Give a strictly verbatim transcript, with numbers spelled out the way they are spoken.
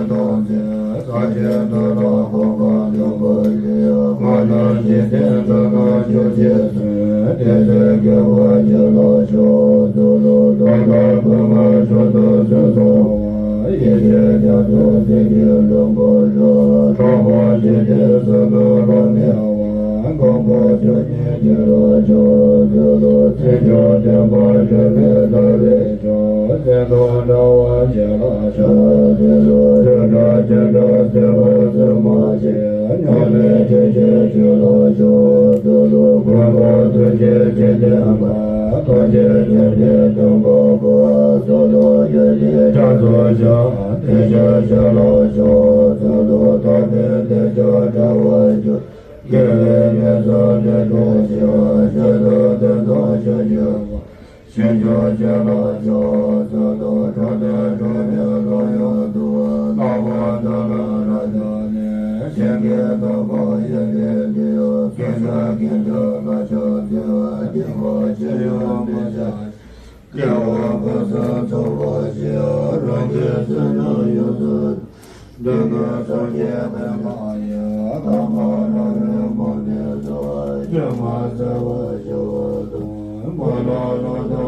ཐོབ་སྟེ། ས་ཆེན་དུ་ལ་གོ་འཕང་ཐོབ་པར་ཤོག། མ་ནམ་འཇིག་རྟེན་དུ་ན་ཆོས་ཀྱི་སེམས། དེ་ཚེ་དགེ་བ་ཅི་ལ་ཤོག། ཚུལ་ལུ་ཐོབ་དང་ཕུང་ལ་མཆོག་ཏུ་གསོལ་གསོལ་བ། ཡེ་ཤེས་རྒྱ་མཚོ་འཛིན་པའི་འགྲོ་མགོན་ཤོག། གྲོགས་པོ་འཇིག་རྟེན་ས་ལ་ལམ་མེ་བ། འགོག་པ་ཆོས་ཉིད་ཁྱེད་ལ་ཤོག། ཚུལ་ལུ་ཚེ་མཆོག་བདེན་པ་དྲི་མེད་ལྟ་བའི་ཆོས། ཟིལ་གནོན་འདྲ་བ་ཁྱེད་ལ་ཤོག། ཚུལ་ལུ་ཆོས་སྒྲ་ཇི་འདྲ་གསལ་བར་གསལ་མ་ཆེ། ཉམས་ལེན་ཆེ་ཆེ་ཁྱེད་ལ་ཤོག། ཚུལ་ལུ་མགོན་པོ་ཐུགས་རྗེ་ཆེ་ལྡན་པ། ཐུགས་རྗེ་ཆེ་ལྡན་སྟོན་པ་པོ། ཚུལ་ལུ་ཡོན་ཏན་ཕྲ་ཚོགས་ཤ་དེ་ཤ་ཁྱེད་ལ་ཤོག། ཚུལ་ལུ་ཐོབ་པའི་དེ་ཤ་འདྲ་བ་ཤོག། དགེ་བའི་ནད་སོགས་ནད་གདོན་ཞི་བ། ཞི་དང་དོན་དང་ཕྱིར་བཅོས་པ། ཕྱིར་བཅོས་ཁྱེད་ལ་ཤོག། ཚུལ་ལུ་འགྲོ་དོན་འགྲུབ་པའི་ལམ་ཡང་དུ་བ། ལྷག་པར་དུ་ལ་ར་དང་ནི། ཞིང་གི་ཐོག་པ་ཡོན་ཏན་འདི་ཡང་། སྐྱེ་ས་ཀུན་ཏུ་ལ་ཕྱག་འཚལ་བ། སྐྱེ་བ་ཕྱིར་ཡང་མི་བྱ། སྐྱེ་བ་ཕུན་སུམ་ཚོགས་པ་ཞིག། རང་གི་བསོད་ནམས་ཡོངས་སུ། འདི་ནི་སངས་རྒྱས་པདྨ་ཡི། ཐོག་མར་རབ་རིམ་པ་ནས་སུ། སྐྱེ་མ་ཟད་པར་ཞི་བ་དང་། མ་ལགས་ལོ་ཟླ་